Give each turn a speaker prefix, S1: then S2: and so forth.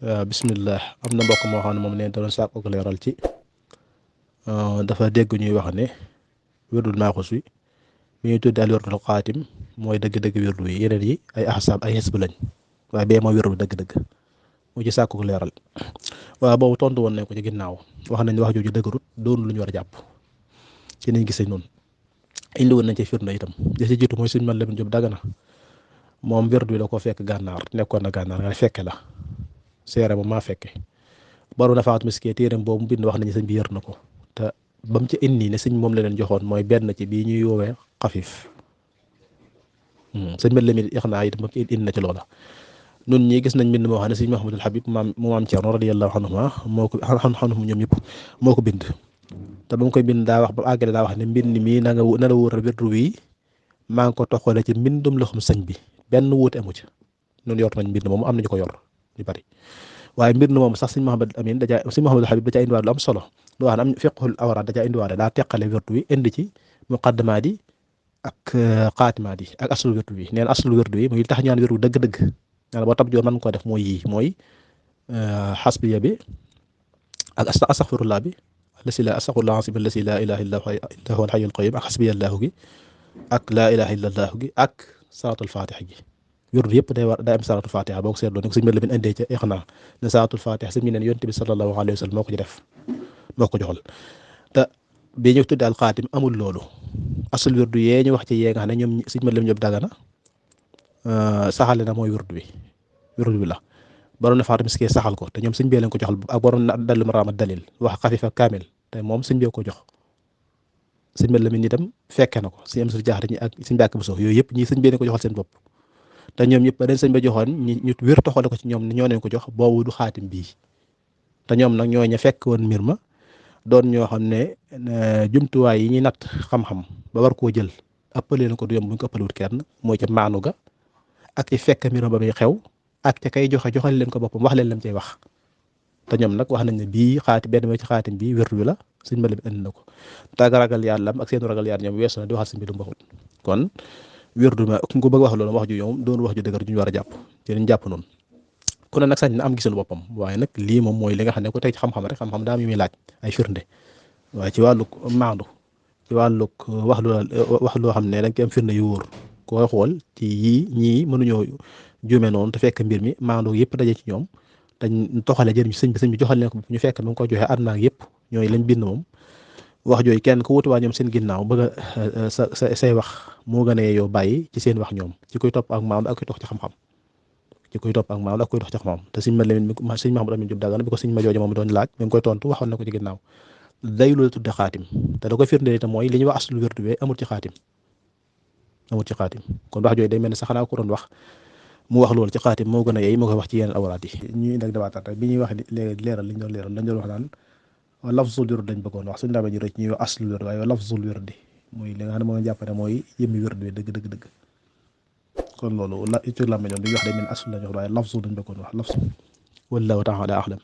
S1: bismillah am na mbokk moo xam ne moom neen da doon sàkku ko leeral ci dafa dégg ñuy wax ne wérdul maaxus wi bi ñuy tudde al wérdul xaatim mooy dëgg-dëgg wérdu yi yeneen yi ay ahsaab ay xisb lañ waaye bee mooy wérdu dëgg-dëgg mu ci sàkku ko leeral waaw boobu tontu woon nañ ko ci ginnaaw wax nañ wax jooju dëgërut doonu lu ñu war a jàpp ci niñ gisee noonu indi woon nañ ci firnde itam ja ci jiitu mooy suñu man Lamin Jóob Dagana moom wérdu bi da ko fekk gànnaar nekkoon na gànnaar nga fekke la seere moom maa fekke baru nafaat miskee téeram boobu bind wax nañu sëñ bi yër na ko te ba mu ci indi ne sëñ moom la leen joxoon mooy benn ci bii ñuy woowee xafiif sëñ man Lamin Ixnaa itam ba mu ci indi na ci loola nun ñii gis nañ mbind moo xam ne sëñ Mahamadul Habib mu maam Cerno radiyallahu anhuma moo ko anhum ñoom ñëpp moo ko bind te ba mu koy bind daa wax ba àggale daa wax ne mbind mii na la wóoral wérdu wi maa ngi ko toxale ci mbindum loxum sëñ bi benn wuute amu ci nun yor nañ mbind moom am nañu ko yor ñu bari waaye mbir na moom sax sëñ Mahamad Amin sëñ Mahamadul Habib da caa indiwaale lu am solo lu wax ne am fiqhul awraad da caa indiwaale daa teqale wérdu wi indi ci muqaddamaat yi ak xaatimaat yi ak aslul wérdu wi neen aslul wérdu wi muy tax ñaan wérdu dëgg-dëgg ñaan boo tab joor man ko def mooy yii mooy xasbiya bi ak astaxfirullah bi lasi la astaxfirullah asib lasi la ilaha illa huwa alhayyul qayyum ak xasbiyallahu gi ak laa ilaha illa allahu gi ak salaatul fatiha gi wérdu yëpp day am salaatul fatiha boo ko seetloo ne ko sëñ mel la bin indee ca Ixnaa ne salaatul fatiha sëñ bi neen yonent bi sallallahu alayhi wa sallam moo ko ci def moo ko joxal te bii ñu tudde alxaatim amul loolu asul wérdu yee ñu wax ci yee nga xam ne ñoom sëñ mel la Jóob Dagana saxale na mooy wérdu bi la baroon na faatu miskee saxal ko te ñoom sëñ bee leen ko joxal ak baroon na dallu maraama dalil wax xafifa kaamil te moom sëñ bee ko jox sëñ mel la min itam fekke na ko sëñ am sul jaaxle ñi ak sëñ Mbàkke Buso yooyu yëpp ñii sëñ bee leen ko joxal seen bopp te ñoom ñëpp ba leen sëñ ba joxoon ñu wér toxale ko ci ñoom ne ñoo leen ko jox boobu du xaatim bii te ñoom nag ñoo ña fekk woon mbir ma doon ñoo xam ne jumtuwaay yi ñuy natt xam-xam ba war koo jël ëppale leen ko du yomb bu ñu ko ëppalewut kenn mooy ca maanu ga ak ci fekk mbir ma ba muy xew ak ca kay joxal leen ko boppam wax leen lam cay wax te ñoom nag wax nañ ne bii benn mooy ci xaatim bii wérdu bi la sëñ Mali bi indi na ko tàgg ragal yàlla ak seen ragal yàlla ñoom weesu na di waxal sëñ bi du mbaxut kon wérdu ma ku ko bëgg wax loolu wax ju ñoom doon wax ju dëgër ju ñu war a jàpp ci liñ jàpp noonu ku ne nag sañ na am gisul boppam waaye nag lii moom mooy li nga xam ne ku teg ci xam-xam rek xam-xam daa am yu muy laaj ay firnde waaye ci wàllug maandu ci wàllug wax loo xam ne dañ koy am firnde yu wóor koy xool ci yii ñii mënuñoo juume noonu te fekk mbir mi maandu yëpp daje ci ñoom dañ toxale jëriñ sëñ bi joxal leen ko ñu fekk mu ngi ko joxe àdduna ak yëpp ñooy lañ bind moom wax jooyu kenn ku wuti waa ñoom seen ginnaaw bëgg a say wax moo gën a yow bàyyi ci seen wax ñoom ci koy topp ak maandu ak koy dox ci xam-xam ci koy topp ak maandu ak koy dox ci xam-xam te sëñ Mahamad Amin Jóob Dagana bi ko sëñ ma jooju moom doon laaj mi ngi koy tontu waxoon na ko ci ginnaaw day loolu tudde xaatim te da koy firndeel itam mooy li ñuy wax aslul wérdu bi amul ci xaatim kon wax jooyu day mel ne sax xanaa ko doon wax mu wax loolu ci xaatim moo gën a yey moo koy wax ci yeneen awraat yi ñuy nag dabaatal rek bi ñuy wax léegi leeral li ñu doon leeral dañ doon wax naan lafzul wérd dañ bëggoon wax suñu daamee ji rek ñuy wax aslul wérd waaye lafzul wérdi mooy li nga xam ne moo jàpp ne mooy yëmmi wérd bi dëgg kon loolu la ci la ñoom duñu wax day mel aslul lañ wax waaye lafzul dañ bëggoon wax lafzul wallahu taala a'lam